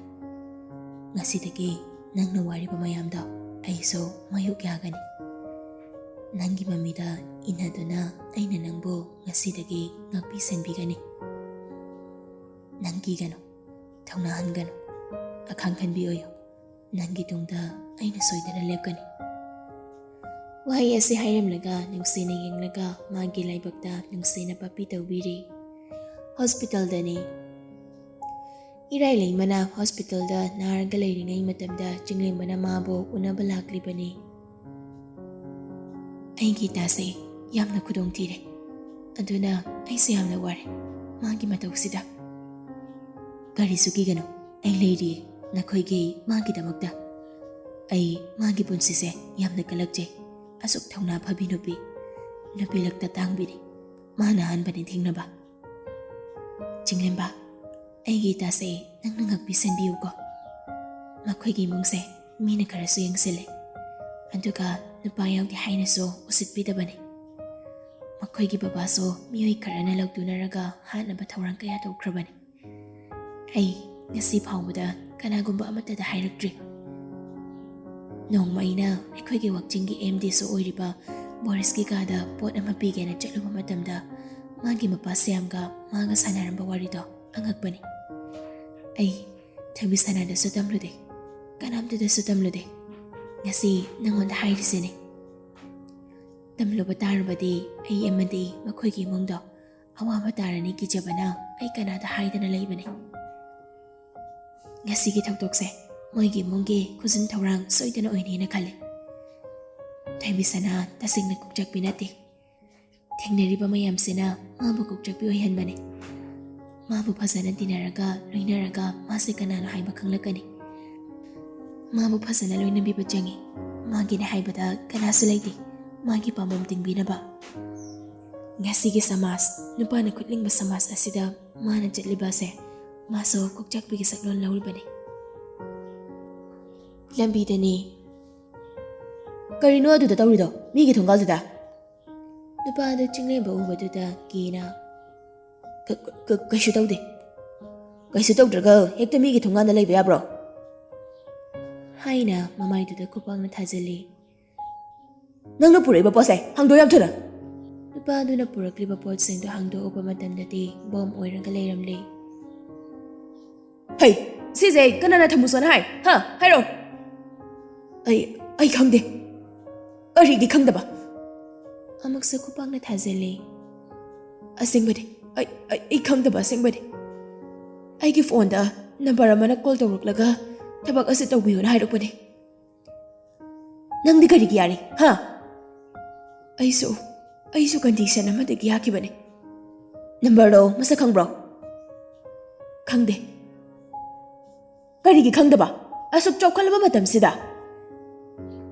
ꯉꯁꯤꯗꯒꯤ ꯅꯪꯅ ꯋꯥꯔꯤꯕ ꯃꯌꯥꯝꯗꯣ ꯑꯩꯁꯨ ꯃꯥꯌꯣꯛ ꯌꯥꯒꯅꯤ꯫ ꯅꯪꯒꯤ ꯃꯃꯤꯗ ꯏꯟꯅꯗꯨꯅ ꯑꯩꯅ ꯅꯪꯕꯨ ꯉꯁꯤꯗꯒꯤ ꯉꯥꯛꯄꯤ ꯁꯦꯟꯕꯤꯒꯅꯤ꯫ ꯅꯪ ꯀꯤꯒꯅꯨ, ꯊꯧꯅꯥ ꯍꯟꯒꯅꯨ, ꯑꯈꯥꯡ ꯀꯟꯕꯤ ꯑꯣꯏꯌꯨ꯫ ꯅꯪꯒꯤ ꯇꯨꯡꯗ ꯑꯩꯅ ꯁꯣꯏꯗꯅ ꯂꯦꯞꯀꯅꯤ꯫" ꯋꯥꯍꯩ ꯑꯁꯤ ꯍꯥꯏꯔꯝꯂꯒ ꯅꯨꯡꯁꯤꯅ ꯌꯦꯡꯂꯒ ꯃꯥꯒꯤ ꯂꯥꯏꯕꯛꯇ ꯅꯨꯡꯁꯤꯅ ꯄꯥꯄꯤ ꯇꯧꯕꯤꯔꯤ꯫ ꯍꯣꯁꯄꯤꯇꯥꯜꯗꯅꯤ꯫ ꯏꯔꯥꯏ ꯂꯩꯃꯅ ꯍꯣꯁꯄꯤꯇꯥꯜꯗ ꯅꯥꯔꯒ ꯂꯩꯔꯤꯉꯩ ꯃꯇꯝꯗ ꯆꯤꯡꯂꯦꯝꯕꯅ ꯃꯥꯕꯨ ꯎꯅꯕ ꯂꯥꯛꯂꯤꯕꯅꯤ꯫ "ꯑꯩꯒꯤ ꯏꯇꯥꯁꯦ ꯌꯥꯝꯅ ꯈꯨꯗꯣꯡ ꯊꯤꯔꯦ, ꯑꯗꯨꯅ ꯑꯩꯁꯦ ꯌꯥꯝꯅ ꯋꯥꯔꯦ ꯃꯥꯒꯤ ꯃꯇꯧꯁꯤꯗ꯫" "ꯀꯔꯤꯁꯨ ꯀꯤꯒꯅꯨ, ꯑꯩ ꯂꯩꯔꯤ ꯅꯈꯣꯏꯒꯤ ꯃꯥꯒꯤꯗꯃꯛꯇ꯫ ꯑꯩ ꯃꯥꯒꯤ ꯄꯨꯟꯁꯤꯁꯦ ꯌꯥꯝꯅ ꯀꯜꯂꯛꯆꯩ꯫ ꯑꯁꯨꯛ ꯊꯧꯅꯥ ꯐꯕꯤ ꯅꯨꯄꯤ, ꯅꯨꯄꯤ ꯂꯛꯇ ꯇꯥꯡꯕꯤꯅꯤ꯫ ꯃꯥꯅ ꯑꯍꯥꯟꯕꯅꯤ ꯊꯦꯡꯅꯕ꯫ ꯆꯤꯡꯂꯦꯝꯕ, ꯑꯩꯒꯤ ꯏꯇꯥꯁꯦ ꯅꯪꯅ ꯉꯥꯛꯄꯤ ꯁꯦꯟꯕꯤꯌꯨꯀꯣ꯫ ꯃꯈꯣꯏꯒꯤ ꯏꯃꯨꯡꯁꯦ ꯃꯤꯅ ꯈꯔꯁꯨ ꯌꯦꯡꯁꯤꯜꯂꯦ, ꯑꯗꯨꯒ ꯅꯨꯄꯥ ꯌꯥꯎꯗꯦ ꯍꯥꯏꯅꯁꯨ ꯎꯁꯤꯠꯄꯤꯗꯕꯅꯤ꯫ ꯃꯈꯣꯏꯒꯤ ꯕꯕꯥꯁꯨ ꯃꯤꯑꯣꯏ ꯈꯔꯅ ꯂꯧꯇꯨꯅꯔꯒ ꯍꯥꯠꯅꯕ ꯊꯧꯔꯥꯡ ꯀꯌꯥ ꯇꯧꯈ꯭ꯔꯕꯅꯤ꯫ ꯑꯩ ꯉꯁꯤ ꯐꯥꯎꯕꯗ ꯀꯅꯥꯒꯨꯝꯕ ꯑꯃꯠꯇꯗ ꯍꯥꯏꯔꯛꯇ꯭ꯔꯤ꯫ ꯅꯣꯡꯃ ꯑꯩꯅ ꯑꯩꯈꯣꯏꯒꯤ ꯋꯥꯛꯆꯤꯡꯒꯤ ꯑꯦꯝ ꯗꯤꯁꯨ ꯑꯣꯏꯔꯤꯕ ꯕꯣꯔꯤꯁꯀꯤ ꯀꯥꯗ ꯄꯣꯠ ꯑꯃ ꯄꯤꯒꯦꯅ ꯆꯠꯂꯨꯕ ꯃꯇꯝꯗ, ꯃꯥꯒꯤ ꯃꯄꯥ ꯁ꯭ꯌꯥꯝꯒ ꯃꯥꯒ ꯁꯥꯟꯅꯔꯝꯕ ꯋꯥꯔꯤꯗꯣ ꯑꯉꯛꯄꯅꯤ꯫ ꯑꯩ ꯊꯣꯏꯕꯤꯁꯅꯥꯗꯁꯨ ꯇꯝꯂꯨꯗꯦ, ꯀꯅꯥꯝꯇꯗꯁꯨ ꯇꯝꯂꯨꯗꯦ꯫ ꯉꯁꯤ ꯅꯉꯣꯟꯗ ꯍꯥꯏꯔꯤꯁꯤꯅꯤ꯫ ꯇꯝꯂꯨꯕ ꯇꯥꯔꯕꯗꯤ ꯑꯩ ꯑꯃꯗꯤ ꯃꯈꯣꯏꯒꯤ ꯏꯃꯨꯡꯗꯣ ꯑꯋꯥꯕ ꯇꯥꯔꯅꯤ ꯀꯤꯖꯕꯅ ꯑꯩ ꯀꯅꯥꯗ ꯍꯥꯏꯗꯅ ꯂꯩꯕꯅꯤ꯫ ꯉꯁꯤꯒꯤ ꯊꯧꯗꯣꯛꯁꯦ ꯃꯣꯏꯒꯤ ꯏꯃꯨꯡꯒꯤ ꯈꯨꯖꯤꯟ ꯊꯧꯔꯥꯡ ꯁꯣꯏꯗꯅ ꯑꯣꯏꯅꯦꯅ ꯈꯜꯂꯤ꯫ ꯊꯣꯏꯕꯤꯁꯅꯥ ꯇꯁꯦꯡꯅ ꯀꯣꯛꯆꯛꯄꯤ ꯅꯠꯇꯦ꯫ ꯊꯦꯡꯅꯔꯤꯕ ꯃꯌꯥꯝꯁꯤꯅ ꯃꯥꯕꯨ ꯀꯣꯛꯆꯛꯄꯤ ꯑꯣꯏꯍꯟꯕꯅꯤ꯫ ꯃꯥꯕꯨ ꯐꯖꯅ ꯇꯤꯟꯅꯔꯒ ꯂꯣꯏꯅꯔꯒ ꯃꯥꯁꯦ ꯀꯅꯥꯅꯣ ꯍꯥꯏꯕ ꯈꯪꯂꯛꯀꯅꯤ꯫ ꯃꯥꯕꯨ ꯐꯖꯅ ꯂꯣꯏꯅꯕꯤꯕ ꯆꯪꯏ꯫ ꯃꯥꯒꯤꯅꯦ ꯍꯥꯏꯕꯗ ꯀꯅꯥꯁꯨ ꯂꯩꯇꯦ ꯃꯥꯒꯤ ꯄꯥꯝꯕꯣꯝ ꯇꯤꯡꯕꯤꯅꯕ꯫ ꯉꯁꯤꯒꯤ ꯁꯃꯥꯖ, ꯅꯨꯄꯥꯅ ꯈꯨꯠꯂꯤꯡꯕ ꯁꯃꯥꯖ ꯑꯁꯤꯗ ꯃꯥꯅ ꯆꯠꯂꯤꯕ ꯑꯁꯦ ꯃꯥꯁꯨ ꯀꯣꯛꯆꯥꯛꯄꯤꯒꯤ ꯁꯛꯂꯣꯟ ꯂꯧꯔꯤꯕꯅꯤ꯫ ꯂꯝꯕꯤꯗꯅꯤ꯫ "ꯀꯔꯤꯅꯣ ꯑꯗꯨꯗ ꯇꯧꯔꯤꯗꯣ, ꯃꯤꯒꯤ ꯊꯣꯡꯒꯥꯜꯗꯨꯗ?" ꯅꯨꯄꯥ ꯑꯗꯨ ꯆꯤꯡꯂꯦꯝꯕ ꯎꯕꯗꯨꯗ ꯀꯤꯅ, "ꯀ-, ꯀ-, ꯀ-, ꯀꯩꯁꯨ ꯇꯧꯗꯦ꯫ ꯀꯩꯁꯨ ꯇꯧꯗ꯭ꯔꯒ ꯍꯦꯛꯇ ꯃꯤꯒꯤ ꯊꯣꯡꯒꯥꯟꯗ ꯂꯩꯕ ꯌꯥꯕ꯭ꯔꯣ?" ꯍꯥꯏꯅ ꯃꯃꯥꯏꯗꯨꯗ ꯈꯨꯄꯥꯛꯅ ꯊꯥꯖꯤꯜꯂꯤ꯫ "ꯅꯪꯅ ꯄꯨꯔꯛꯏꯕ ꯄꯣꯠꯁꯦ ꯍꯥꯡꯗꯣꯛ ꯌꯥꯝ ꯊꯨꯅ!" ꯅꯨꯄꯥ ꯑꯗꯨꯅ ꯄꯨꯔꯛꯂꯤꯕ ꯄꯣꯠꯁꯤꯡꯗꯨ ꯍꯥꯡꯗꯣꯛꯎꯕ ꯃꯇꯝꯗꯗꯤ ꯕꯣꯝ ꯑꯣꯏꯔꯒ ꯂꯩꯔꯝꯂꯦ꯫ "ꯍꯩ, ꯁꯤꯁꯦ ꯀꯅꯥꯅ ꯊꯝꯃꯨꯁꯣꯅ ꯍꯥꯏ? ꯍꯥ? ꯍꯥꯏꯔꯣ!" "ꯑꯩ, ꯑꯩ ꯈꯪꯗꯦ꯫ ꯀꯔꯤꯒꯤ ꯈꯪꯗꯕ?" ꯑꯃꯨꯛꯁꯨ ꯈꯨꯄꯥꯛꯅ ꯊꯥꯖꯤꯜꯂꯤ꯫ "ꯑꯁꯦꯡꯕꯅꯤ, ꯑꯩ, ꯑꯩ, ꯑꯩ ꯈꯪꯗꯕ ꯑꯁꯦꯡꯕꯅꯤ꯫ ꯑꯩꯒꯤ ꯐꯣꯟꯗ ꯅꯝꯕꯔ ꯑꯃꯅ ꯀꯣꯜ ꯇꯧꯔꯛꯂꯒ ꯊꯕꯛ ꯑꯁꯤ ꯇꯧꯕꯤꯌꯨꯅ ꯍꯥꯏꯔꯛꯄꯅꯤ꯫ ꯅꯪꯗꯤ ꯀꯔꯤꯒꯤ ꯌꯥꯔꯤ, ꯍꯥ?" "ꯑꯩꯁꯨ, ꯑꯩꯁꯨ ꯀꯟꯗꯤꯁꯟ ꯑꯃꯗꯒꯤ ꯌꯥꯈꯤꯕꯅꯤ꯫ ꯅꯝꯕꯔꯗꯣ ꯃꯁꯛ ꯈꯪꯕ꯭ꯔꯣ?" "ꯈꯪꯗꯦ꯫" ꯀꯔꯤꯒꯤ ꯈꯪꯗꯕ? ꯑꯁꯨꯛ ꯆꯥꯎꯈꯠꯂꯕ ꯃꯇꯝꯁꯤꯗ?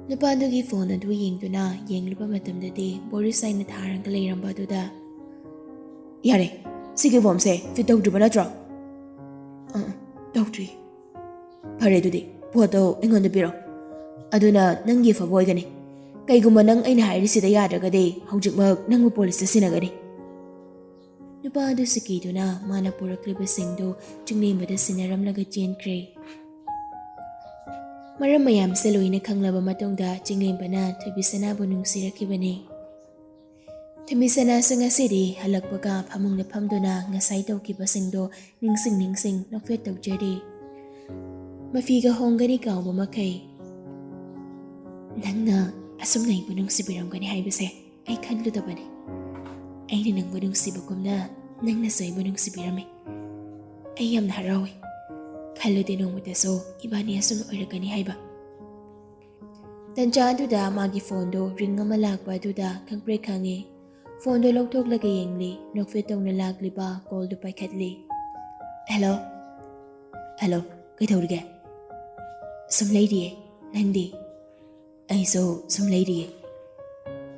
ꯅꯨꯄꯥꯗꯨꯒꯤ ꯐꯣꯟ ꯑꯗꯨ ꯌꯦꯡꯗꯨꯅ ꯌꯦꯡꯂꯨꯕ ꯃꯇꯝꯗꯗꯤ ꯕꯣꯔꯤꯁ ꯍꯥꯏꯅ ꯊꯥꯔꯒ ꯂꯩꯔꯝꯕ ꯑꯗꯨꯗ, "ꯌꯥꯔꯦ, ꯁꯤꯒꯤ ꯐꯣꯝꯁꯦ ꯐꯤꯠ ꯇꯧꯗ꯭ꯔꯤꯕ ꯅꯠꯇ꯭ꯔꯣ?" "ꯑ, ꯇꯧꯗ꯭ꯔꯤ꯫" "ꯐꯔꯦ, ꯑꯗꯨꯗꯤ ꯄꯣꯠꯇꯣ ꯑꯩꯉꯣꯟꯗ ꯄꯤꯔꯣ꯫ ꯑꯗꯨꯅ ꯅꯪꯒꯤ ꯑꯐꯕ ꯑꯣꯏꯒꯅꯤ꯫ ꯀꯩꯒꯨꯝꯕ ꯅꯪ ꯑꯩꯅ ꯍꯥꯏꯔꯤꯁꯤꯗ ꯌꯥꯗ꯭ꯔꯒꯗꯤ ꯍꯧꯖꯤꯛꯃꯛ ꯅꯪꯕꯨ ꯄꯨꯂꯤꯁꯇ ꯁꯤꯟꯅꯒꯅꯤ꯫" ꯅꯨꯄꯥ ꯑꯗꯨ ꯁꯤꯀꯤꯗꯨꯅ ꯃꯥꯅ ꯄꯨꯔꯛꯂꯤꯕꯁꯤꯡꯗꯨ ꯆꯤꯡꯂꯦꯝꯕꯗ ꯁꯤꯟꯅꯔꯝꯂꯒ ꯆꯦꯟꯈ꯭ꯔꯦ꯫ ꯃꯔꯝ ꯃꯌꯥꯝꯁꯦ ꯂꯣꯏꯅ ꯈꯪꯂꯕ ꯃꯇꯨꯡꯗ ꯆꯤꯡꯂꯦꯝꯕꯅ ꯊꯣꯏꯕꯤꯁꯅꯥꯕꯨ ꯅꯨꯡꯁꯤꯔꯛꯈꯤꯕꯅꯤ꯫ ꯊꯣꯏꯕꯤꯁꯅꯥꯁꯨ ꯉꯁꯤꯗꯤ ꯍꯜꯂꯛꯄꯒ ꯐꯃꯨꯡꯗ ꯐꯝꯗꯨꯅ ꯉꯁꯥꯏ ꯇꯧꯈꯤꯕꯁꯤꯡꯗꯣ ꯅꯤꯡꯁꯤꯡ ꯅꯤꯡꯁꯤꯡ ꯅꯣꯛꯐꯦꯠ ꯇꯧꯖꯔꯤ꯫ ꯃꯐꯤꯒ ꯍꯣꯡꯒꯅꯤ ꯀꯥꯎꯕ ꯃꯈꯩ꯫ "ꯅꯪꯅ ꯑꯁꯨꯝꯅ ꯑꯩꯕꯨ ꯅꯨꯡꯁꯤꯕꯤꯔꯝꯒꯅꯤ ꯍꯥꯏꯕꯁꯦ ꯑꯩ ꯈꯜꯂꯨꯗꯕꯅꯤ꯫ ꯑꯩꯅ ꯅꯪꯕꯨ ꯅꯨꯡꯁꯤꯕꯒꯨꯝꯅ ꯅꯪꯅꯁꯨ ꯑꯩꯕꯨ ꯅꯨꯡꯁꯤꯕꯤꯔꯝꯃꯤ꯫ ꯑꯩ ꯌꯥꯝꯅ ꯍꯔꯥꯎꯏ꯫ ꯈꯜꯂꯨꯗꯦ ꯅꯣꯡꯃꯇꯁꯨ ꯏꯕꯥꯅꯤ ꯑꯁꯨꯝ ꯑꯣꯏꯔꯛꯀꯅꯤ ꯍꯥꯏꯕ꯫" ꯇꯟꯖꯥ ꯑꯗꯨꯗ ꯃꯥꯒꯤ ꯐꯣꯟꯗꯣ ꯔꯤꯡ ꯑꯃ ꯂꯥꯛꯄ ꯑꯗꯨꯗ ꯈꯪꯄ꯭ꯔꯦꯛ ꯈꯪꯉꯤ꯫ ꯐꯣꯟꯗꯣ ꯂꯧꯊꯣꯛꯂꯒ ꯌꯦꯡꯂꯤ꯫ ꯅꯣꯛꯐꯦꯠ ꯇꯧꯅ ꯂꯥꯛꯂꯤꯕ ꯀꯣꯜꯗꯨ ꯄꯥꯏꯈꯠꯂꯤ꯫ "ꯍꯦꯜꯂꯣ꯫" "ꯍꯦꯜꯂꯣ, ꯀꯩꯗꯧꯔꯤꯒꯦ?" "ꯁꯨꯝ ꯂꯩꯔꯤꯌꯦ, ꯅꯪꯗꯤ?" "ꯑꯩꯁꯨ ꯁꯨꯝ ꯂꯩꯔꯤꯌꯦ꯫"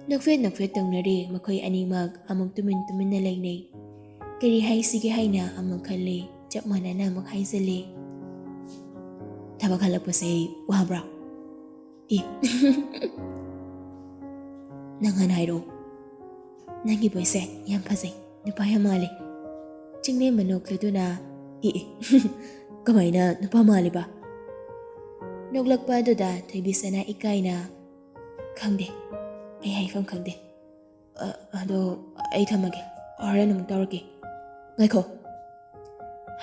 ꯅꯣꯛꯐꯦꯠ ꯅꯣꯛꯐꯦꯠ ꯇꯧꯅꯔꯦ꯫ ꯃꯈꯣꯏ ꯑꯅꯤꯃꯛ ꯑꯃꯨꯛ ꯇꯨꯃꯤꯟ ꯇꯨꯃꯤꯟꯅ ꯂꯩꯅꯩ꯫ ꯀꯔꯤ ꯍꯥꯏꯁꯤꯒꯦ ꯍꯥꯏꯅ ꯑꯃꯨꯛ ꯈꯜꯂꯤ꯫ ꯆꯞ ꯃꯥꯟꯅꯅ ꯑꯃꯨꯛ ꯍꯥꯏꯖꯤꯜꯂꯤ꯫ "ꯊꯕꯛ ꯍꯜꯂꯛꯄꯁꯦ ꯋꯥꯕ꯭ꯔꯥ?" "ꯑꯦ, ꯅꯪ ꯍꯥꯟꯅ ꯍꯥꯏꯔꯛꯑꯣ꯫ ꯅꯪꯒꯤ ꯚꯣꯏꯁꯁꯦ ꯌꯥꯝ ꯐꯖꯩ, ꯅꯨꯄꯥ ꯌꯥꯝ ꯃꯥꯜꯂꯤ꯫" ꯆꯤꯡꯂꯦꯝꯕ ꯅꯣꯛꯂꯗꯨꯅ, "ꯑꯦ, ꯑꯦ, ꯀꯃꯥꯏꯅ ꯅꯨꯄꯥ ꯃꯥꯜꯂꯤꯕ?" ꯅꯣꯛꯂꯛꯄ ꯑꯗꯨꯗ ꯊꯣꯏꯕꯤꯁꯅꯥ ꯏꯀꯥꯏꯅ, "ꯈꯪꯗꯦ, ꯑꯩ ꯍꯥꯏꯐꯝ ꯈꯪꯗꯦ꯫ ꯑ, ꯑꯗꯣ ꯑꯩ ꯊꯝꯃꯒꯦ, ꯍꯣꯔꯦꯟ ꯑꯃꯨꯛ ꯇꯧꯔꯛꯀꯦ꯫" "ꯉꯥꯏꯈꯣ꯫"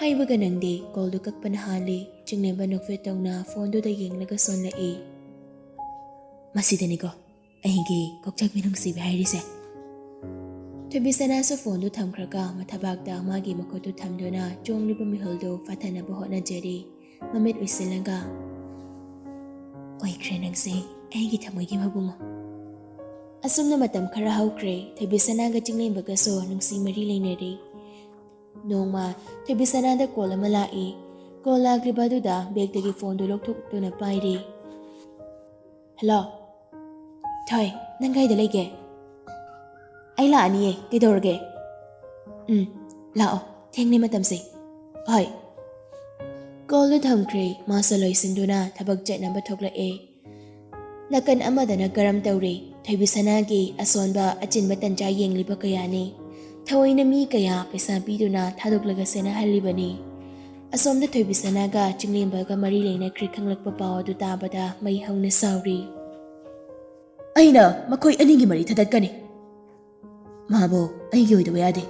ꯍꯥꯏꯕꯒ ꯅꯪꯗꯦ, ꯀꯣꯜꯗꯨ ꯀꯛꯄꯅ ꯍꯥꯜꯂꯤ꯫ ꯆꯤꯡꯂꯦꯝꯕ ꯅꯣꯛꯐꯦꯠ ꯇꯧꯅ ꯐꯣꯟꯗꯨꯗ ꯌꯦꯡꯂꯒ ꯁꯣꯟꯂꯛꯏ꯫ "ꯃꯁꯤꯗꯅꯤꯀꯣ ꯑꯩꯒꯤ ꯀꯣꯛꯆꯥꯛꯄꯤ ꯅꯨꯡꯁꯤꯕꯤ ꯍꯥꯏꯔꯤꯁꯦ꯫" ꯊꯣꯏꯕꯤꯁꯅꯥꯁꯨ ꯐꯣꯟꯗꯨ ꯊꯝꯈ꯭ꯔꯒ ꯃꯊꯕꯥꯛꯇ ꯃꯥꯒꯤ ꯃꯈꯨꯠꯇꯨ ꯊꯝꯗꯨꯅ ꯆꯣꯡꯂꯤꯕ ꯃꯤꯍꯨꯜꯗꯨ ꯐꯥꯊꯅꯕ ꯍꯣꯠꯅꯖꯔꯤ꯫ ꯃꯃꯤꯠ ꯎꯏꯁꯤꯜꯂꯒ, "ꯑꯣꯏꯈ꯭ꯔꯦ ꯅꯪꯁꯦ ꯑꯩꯒꯤ ꯊꯃꯣꯏꯒꯤ ꯃꯕꯨꯡꯉꯣ꯫" ꯑꯁꯨꯝꯅ ꯃꯇꯝ ꯈꯔ ꯍꯧꯈ꯭ꯔꯦ꯫ ꯊꯣꯏꯕꯤꯁꯅꯥꯒ ꯆꯤꯡꯂꯦꯝꯕꯒꯁꯨ ꯅꯨꯡꯁꯤ ꯃꯔꯤ ꯂꯩꯅꯔꯤ꯫ ꯅꯣꯡꯃ ꯊꯣꯏꯕꯤꯁꯅꯥꯗ ꯀꯣꯜ ꯑꯃ ꯂꯥꯛꯏ꯫ ꯀꯣꯜ ꯂꯥꯛꯂꯤꯕ ꯑꯗꯨꯗ ꯕꯦꯒꯇꯒꯤ ꯐꯣꯟꯗꯨ ꯂꯧꯊꯣꯛꯇꯨꯅ ꯄꯥꯏꯔꯦ꯫ "ꯍꯜꯂꯣ꯫ ꯊꯣꯏ, ꯅꯪ ꯀꯥꯏꯗ ꯂꯩꯒꯦ?" "ꯑꯩ ꯂꯥꯛꯑꯅꯤꯌꯦ, ꯀꯩꯗꯧꯔꯒꯦ?" "ꯎꯝ, ꯂꯥꯛꯑꯣ, ꯊꯦꯡꯂꯦ ꯃꯇꯝꯁꯦ꯫ ꯍꯣꯏ꯫" ꯀꯣꯜꯗꯨ ꯊꯝꯈ꯭ꯔꯦ꯫ ꯃꯥꯁꯨ ꯂꯣꯏꯁꯤꯟꯗꯨꯅ ꯊꯕꯛ ꯆꯠꯅꯕ ꯊꯣꯛꯂꯛꯑꯦ꯫ ꯅꯥꯀꯟ ꯑꯃꯗꯅ ꯀꯔꯝ ꯇꯧꯔꯤ? ꯊꯣꯏꯕꯤꯁꯅꯥꯒꯤ ꯑꯁꯣꯟꯕ ꯑꯆꯤꯟꯕ ꯇꯟꯖꯥ ꯌꯦꯡꯂꯤꯕ ꯀꯌꯥꯅꯤ꯫ ꯊꯑꯣꯏꯅ ꯃꯤ ꯀꯌꯥ ꯄꯩꯁꯥ ꯄꯤꯗꯨꯅ ꯊꯥꯗꯣꯛꯂꯒ ꯁꯦꯟꯅꯍꯜꯂꯤꯕꯅꯤ꯫ ꯑꯁꯣꯝꯗ ꯊꯣꯏꯕꯤꯁꯅꯥꯒ ꯆꯤꯡꯂꯦꯝꯕꯒ ꯃꯔꯤ ꯂꯩꯅꯈ꯭ꯔꯦ ꯈꯪꯂꯛꯄ ꯄꯥꯎ ꯑꯗꯨ ꯇꯥꯕꯗ ꯃꯩ ꯍꯧꯅ ꯁꯥꯎꯔꯤ꯫ "ꯑꯩꯅ ꯃꯈꯣꯏ ꯑꯅꯤꯒꯤ ꯃꯔꯤ ꯊꯗꯠꯀꯅꯤ꯫ ꯃꯥꯕꯨ ꯑꯩꯒꯤ ꯑꯣꯏꯗꯕ ꯌꯥꯗꯦ꯫